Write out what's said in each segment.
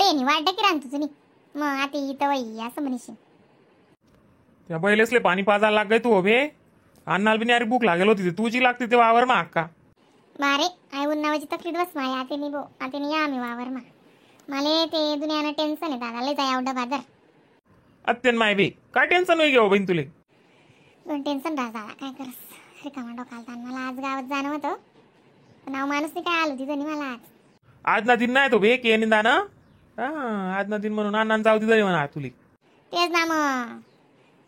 पुढे नाही वाट की रान तुझं मग आता इथं वई असं म्हणशील. त्या बैलेसले पाणी पाजायला लाग तू बे अन्नाला बी अरे भूक लागेल होती तुझी लागते ते वावर मा अक्का. मारे आई उन्हावाची तकलीफ बस माय आते नाही बो आते नाही आम्ही वावर मा मला ते दुनियानं टेन्शन आहे दादा लय जाय डबा दर. अत्यंत माय बे काय टेन्शन होई घेऊ बहीण तुले? दोन टेन्शन राहा दादा काय करस रिकामा डोकाला ताण. मला आज गावात जाणं होतं पण अहो माणूस नाही काय आलो तिथं नाही मला आज. आज ना दिन नाही तो बे के निंदा ना आज ना दिन म्हणून अण्णा जाऊ तिथं म्हणा तुले. तेच ना मग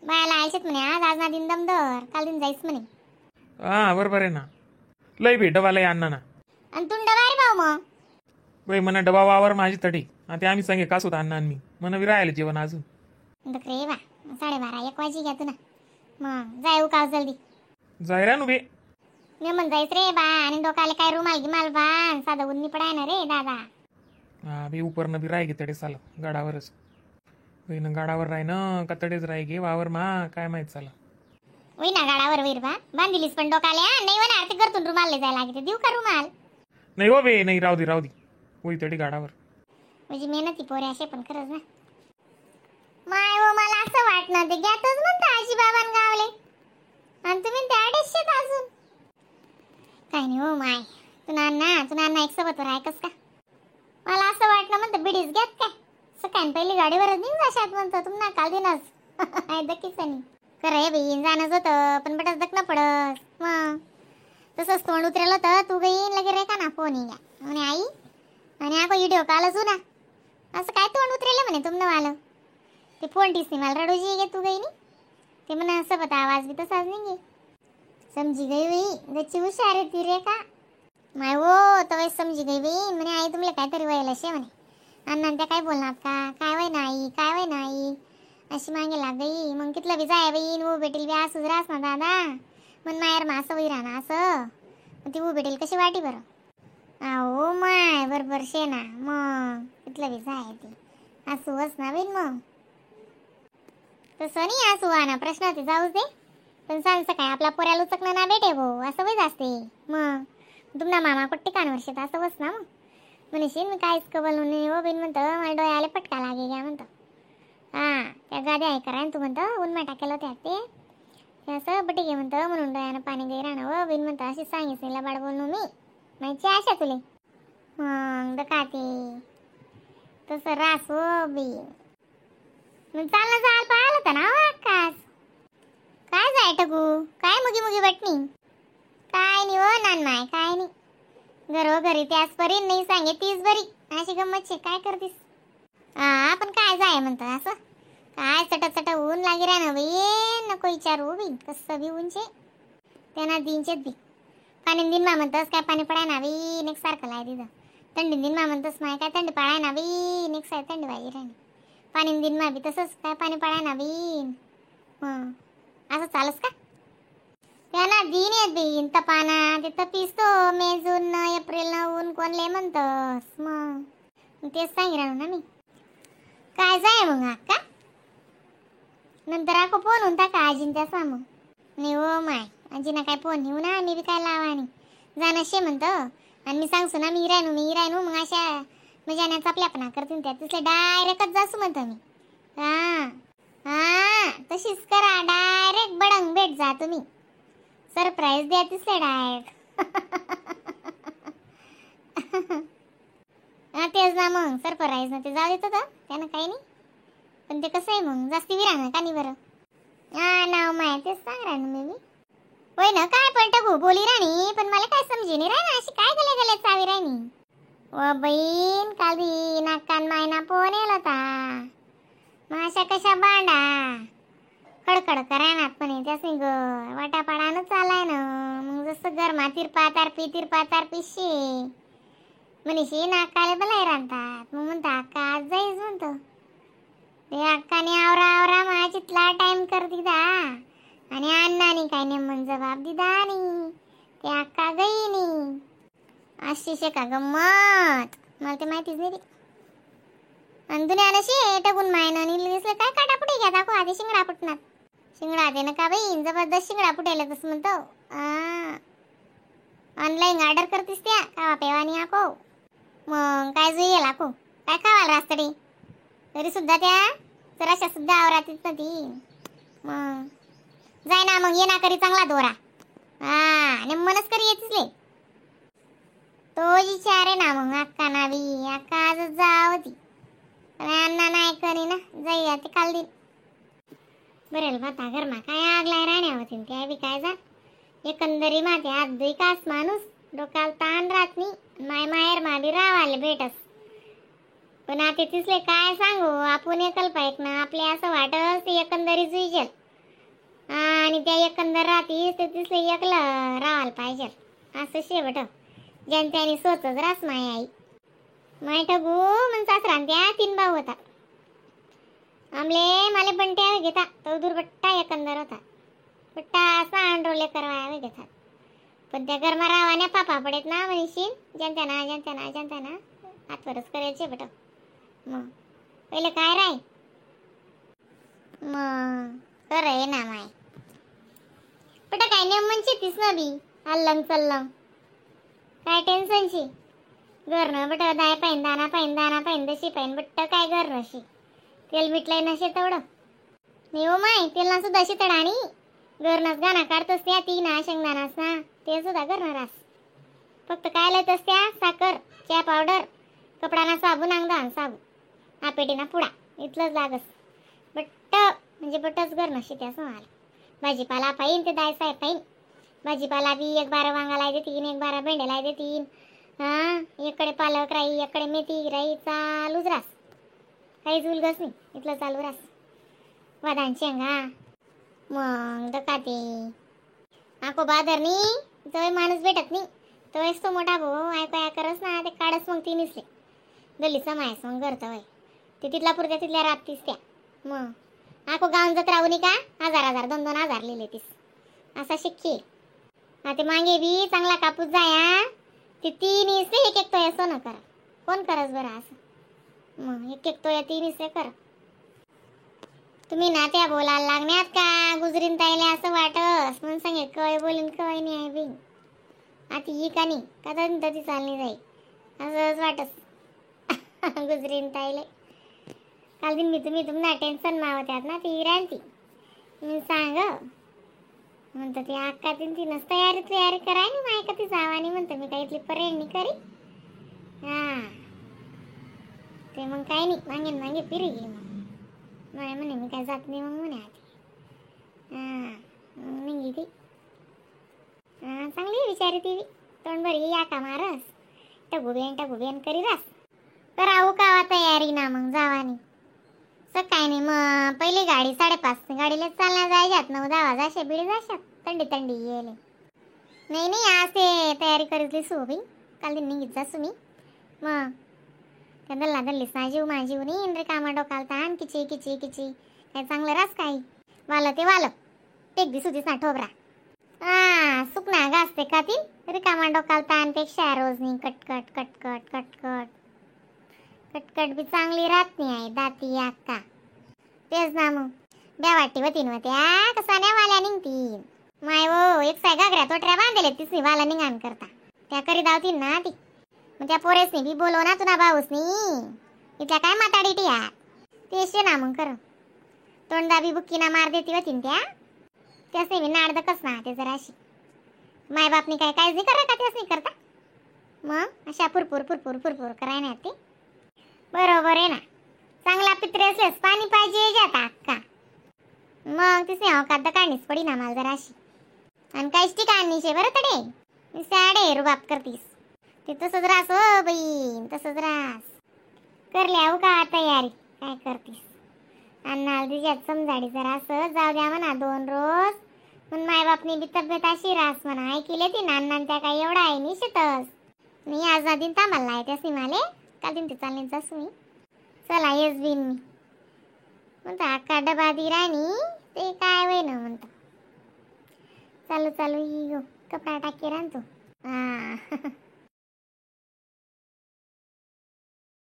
बायाला आयशेत म्हणे आज आज ना दिन दमदर काल दिन जाईस म्हणे. हा बरोबर आहे ना लय बे डबा लय अण्णा ना. आणि तू डबा रे भाऊ मग बाई म्हणा डबा वावर माझी तडी आता आम्ही सांगे कास होता अण्णा मी म्हणा बी राहिले जेवण अजून. रे बा 12:30 1 वाजी घ्या तू ना मग जाय उकाव जल्दी जाय रा नु बे. मी म्हण जायच रे बा आणि डोकाले काय रुमाल गिमाल बाण साधं उन्नी पडाय ना रे दादा. हा बे उपरनं बी राय गे तडे साला गाडावरच बाई ना गाडावर राय ना का तडेच राय गे वावर मा काय माहित साला. होई ना गाडावर वैर बा बांधिलीस पण डोकाले नाही होणार ते घरतून रुमाल ले जायला लागते देऊ का रुमाल? नाही हो बे नाही राहू दे राहू दे होई तडी गाडावर. म्हणजे मेहनती पोरे असे पण खरंच ना माय हो मला असं वाटणं ते घ्यातच म्हणता आजी बाबान गावले आणि तुम्ही त्या अडीचशेत अजून काय नाही हो माय तुना ना तुना ना एक सोबत ऐकस का मला असं वाटलं म्हणतं बिडीच घ्यात काय सकाळी पहिली गाडीवरच निघ जाशात म्हणतो तुम्हाला काल दिनच दकीच नाही खरं हे बाई जाणंच होतं पण बटच दक न पडस मग तसंच तोंड उतरेल होतं तू गईन लगे रे का ना फोन घ्या म्हणे आई आणि आको व्हिडिओ कालच हो ना असं काय तोंड उतरेल म्हणे तुमनं आलं ते फोन टीस नाही मला रडूजी गे तू गई नी ते म्हणा सोबत आवाज बी तसाच नाही गे समजी गई बाई गच्ची हुशार आहे ती रे का माय हो तर समजी गई बाई म्हणे आई तुमला काहीतरी व्हायला शे म्हणे अण्णा त्या काय बोलणार का काय वय नाही काय वय नाही अशी मागे लाग गई मग कितलं बी जाय बाई उ भेटेल बी असंच राहस ना दादा मग मायर मा असं वही राहणार असं मग ती उ भेटेल कशी वाटी बरं अहो माय बरोबर शे ना मग कितलं बी जाय ती असं ना बाई मग तसं नाही असू ना प्रश्न ते जाऊच दे पण सांग सकाळी आपला पोऱ्याला उचकणं ना भेटे भाऊ असं वय असते मग तुमना मामा कुठे कानवर शेत असं बस ना मग म्हणशील मी काहीच कबल नाही हो बिन म्हणतं मला डोळ्याला पटका लागे घ्या म्हणतं हां त्या गाद्या आहे करा तू म्हणतं उन्मा टाकेलं होत्या ते असं बटे घे म्हणतं म्हणून डोळ्यानं पाणी गई राहणं व बिन म्हणतं अशी सांगितलं बाड बोलणं मी माहिती आशा तुले मग का ते तसं रास हो बी मग चाललं चाल पाहिलं होतं ना आकाश काय जाय टकू काय मुगी मुगी बटणी काय नाही हो नान माय काय नाही घरोघरी त्याच परी नाही सांगे तीच बरी अशी गंमत शे काय करतीस हा पण काय जाय म्हणतं असं काय चटा चटा ऊन लागे राह ना बाई नको विचारू बी कसं बी ऊनचे त्यांना दिनचेच बी पाणी दिन मा म्हणतस काय पाणी पडाय ना बाई नेक सारखं लाय तिथं थंडी दिन मा म्हणतस माय काय थंडी पाळाय ना बाई नेक साय थंडी वाजी राहणे पाणी दिन मा बी तसंच काय पाणी पडाय ना बाई मग असं चालस का त्यांना दिन येत बीन तपाना ते तपिसतो मे जून एप्रिल न ऊन कोणले म्हणतस मग तेच सांगी राहू ना मी काय जाय मग अक्का नंतर आको फोन होऊन टाका आजीन त्याचा मग नाही हो माय आजीना काय फोन नेऊ ना मी बी काय लावा नाही जाणं शे म्हणतं आणि मी सांगसू ना मी राहणू मी राहणू मग अशा मजाने चपल्यापणा करतील त्या तिथले डायरेक्टच जासू म्हणतो मी हां हां तशीच करा डायरेक्ट बडंग भेट जा तुम्ही सरप्राईज द्या तिसले डायरेक्ट हा तेच ना मग सरप्राईज ना ते जाऊ देतो तर त्यानं काही नाही पण ते कसं आहे मग जास्ती विरांग का नाही बरं हा नाव माय तेच सांग राहणं मी बी होय ना काय पण टकू बोली राणी पण मला काय समजी नाही राह अशी काय गले गले चावी राणी व बहीण काल बी नाकान मायना फोन येला होता मग अशा कशा बांडा खडखड करायनात म्हणे त्यासनी ग वाटापाडानं चालाय ना मग जसं गरमा तिरपा तारपी तिरपा तारपी शे म्हणीशी नाकाले भलाय रांधतात मग म्हणता अक्का आज जाईच म्हणतो ते अक्काने आवरा आवरा माझितला टाइम कर दिदा आणि अण्णाने काय नेमन जबाब दिदा नाही ते अक्का गई नाही अशी शे का गंमत मला ते माहितीच नाही आणि दुनियानं शे टाकून मायनं आणि दिसलं काय काटा पुटे घ्या दाखव आधी शिंगडा फुटणार शिंगडा दे ना का बाई जबरदस्त शिंगडा फुटायला तसं म्हणतो ऑनलाईन ऑर्डर करतीस त्या का पेवानी आको मग काय जुई आको काय खावाल रास्तडी तरी सुद्धा त्या जराशा सुद्धा आवरातीच ना ती. मग जाय ना मग ये ना करी चांगला दोरा हा आणि मनच करी येतीच ले तो विचार आहे ना. मग अक्का ना बी अक्का आजच जावती पण अण्णा नाही करी ना जाई ते काल दिन बरेल भाता घरमा काय आगलाय राण्या होती त्या बी काय जा एकंदरी माते आज दुई कास माणूस डोक्याला ताण राहत नाही. माय माहेर मा बी रावाले भेटस पण आता तिसले काय सांगू आपण एकल पाहिजे ना आपले असं वाटस ते एकंदरी जुईजेल आणि त्या एकंदर राहतीस ते तिसले एकलं राहायला पाहिजे असं शेवट जनत्याने सोचच रास my I my ठगू मन सासरा त्या 3 भाऊ होता आमले माले बंट्या घेता तो दुर्बट्टा एकंदर होता बट्टा असा अंडरोले करवाया घेतात पण त्या गरमा रावाने पापा पडेत ना म्हणशील जनत्या ना जनत्या ना जनत्या ना हातवरच करायचे बेटा. मग पहिले काय राय मग कर आहे ना माय बेटा काय नेम म्हणशी तीस ना बी हल्लंग चल्लंग काय टेन्शनशी घर ना बेटा दाय पाहिन दाना पाहिन दाना पाहिन दशी पाहिन बट्ट काय घर नशी तेल मिटलंय नशे तेवढं नाही हो माय तेल ना सुद्धा शितडाणी घरनाच गाणा काढतोस त्या ती ना शेंगदाणास ना ते सुद्धा घरनं रास फक्त काय लावतोस त्या साखर चहा पावडर कपडाना साबून अंगदान साबून आपेटीना पुडा इथलंच लागस बट्ट म्हणजे बट्टच घर नशी त्यास मला भाजीपाला पाहिन ते दायसाय पाहिन भाजीपाला बी एक बारा वांगा लाय देतीन एक बारा भेंड्या लाय देतीन हां एकडे पालक राही एकडे मेथी राही चालूच रास काहीच उलगस नाही इथलं चालू रास वादान शेंगा मग दकाते आको बादरनी जवळ माणूस भेटत नाही तवयच तो मोठा भाऊ ऐकाया करस ना ते काढस मग ती निसले गल्लीचा मायस मग करता वय ते तिथला पुरत्या तिथल्या राबतीस त्या मग आको गाऊन जात राहू का 1000 1000 2 2 हजार लिहिले तीस असा शिक्की आता मागे बी चांगला कापूस जाया ते 3 इसले एक एक तोया सोनं करा कोण करस बरं असं मग एक एक तोया 3 इसले कर. तुम्ही ना त्या बोलायला लागण्यात का गुजरीन ताईले असं वाटस म्हणून सांगे कय बोलीन कय नाही आहे बी आता ही का नाही का तर ती चालणी जाई असंच वाटस गुजरीन ताईले. काल दिन मी तुम्ही तुम्हाला टेन्शन मावत्यात ना ती राहती मी सांग म्हणतो ती अक्का तीन तीनच तयारी तयारी कराय ना माय का ती जावानी म्हणतो मी काही इथली परेडणी करी हां ते मग काय नाही मागे मागे फिरी गेली मग नाही म्हणे मी काय जात नाही मग म्हणे आधी हां मग निघी ती हां चांगली विचारी ती तोंडभरी या का मारस टगुबेन टगुबेन करी रास करावं का तयारी ना मग जावानी सकाळी नाही मग पहिली गाडी 5:30 गाडीला चालण्या जायच्यात 9-10 वाजाशे बिडी जाशात थंडी थंडी येले नाही नाही आज ते तयारी करीतली सो बाई काल दिन निघित जासू मी मग त्या दल्ला दल्लीस ना जीव माझीव नाही रे कामा डोकाल ताण किची किची किची काय चांगलं रास काही वालं ते वालं टेक दिसू दिस ना ठोबरा हा सुकना घासते का ती रिकामा डोकाल ताणपेक्षा रोज नाही कटकट कटकट कटकट कटकट बी चांगली राहत नाही आहे दाती अक्का तेच ना मग ब्या वाटी वतीन होत्या कसा नाही वाल्या निघतील माय हो एक साय घागऱ्या तोटऱ्या बांधले तिसनी वाला निघाण करता त्या करी धावतील ना ती मग त्या पोरेसनी बी बोलव ना तुला भाऊसनी इथल्या काय माताडी टिया तेच ना मग कर तोंडा बी बुक्कीना मार देती होतीन त्या त्यासनी बी नाड दकस ना ते जराशी मायबापनी काय काहीच नाही करा का त्याच नाही करता मग अशा पुरपूर पुरपूर पुरपूर कराय ना ते बरोबर आहे ना. चांगला पित्रे असल्यास पाणी पाहिजे जाता अक्का मग तिसने अवकात काढणीच पडी ना मला जराशी आणि काहीच ठिकाण शे बरं तडे साडे रुबाब करतीस ते तसंच रास हो बाई तसंच रास करले हो का तयारी काय करतीस अण्णा तिच्यात समजाडी जरा असं जाऊ द्या म्हणा 2 रोज पण मायबापनी बी तब्येत अशी रास म्हणा ऐकिले ती नाना त्या काय एवढा आहे नि शेतस मी आज ना दिन थांबायला आहे त्यासनी माले काल दिन ते चालणे जासू मी चला येस बिन मी म्हणतो अक्का डबा दी राणी ते काय वय ना म्हणतो चालू चालू ही गो कपडा टाकी राहतो हा.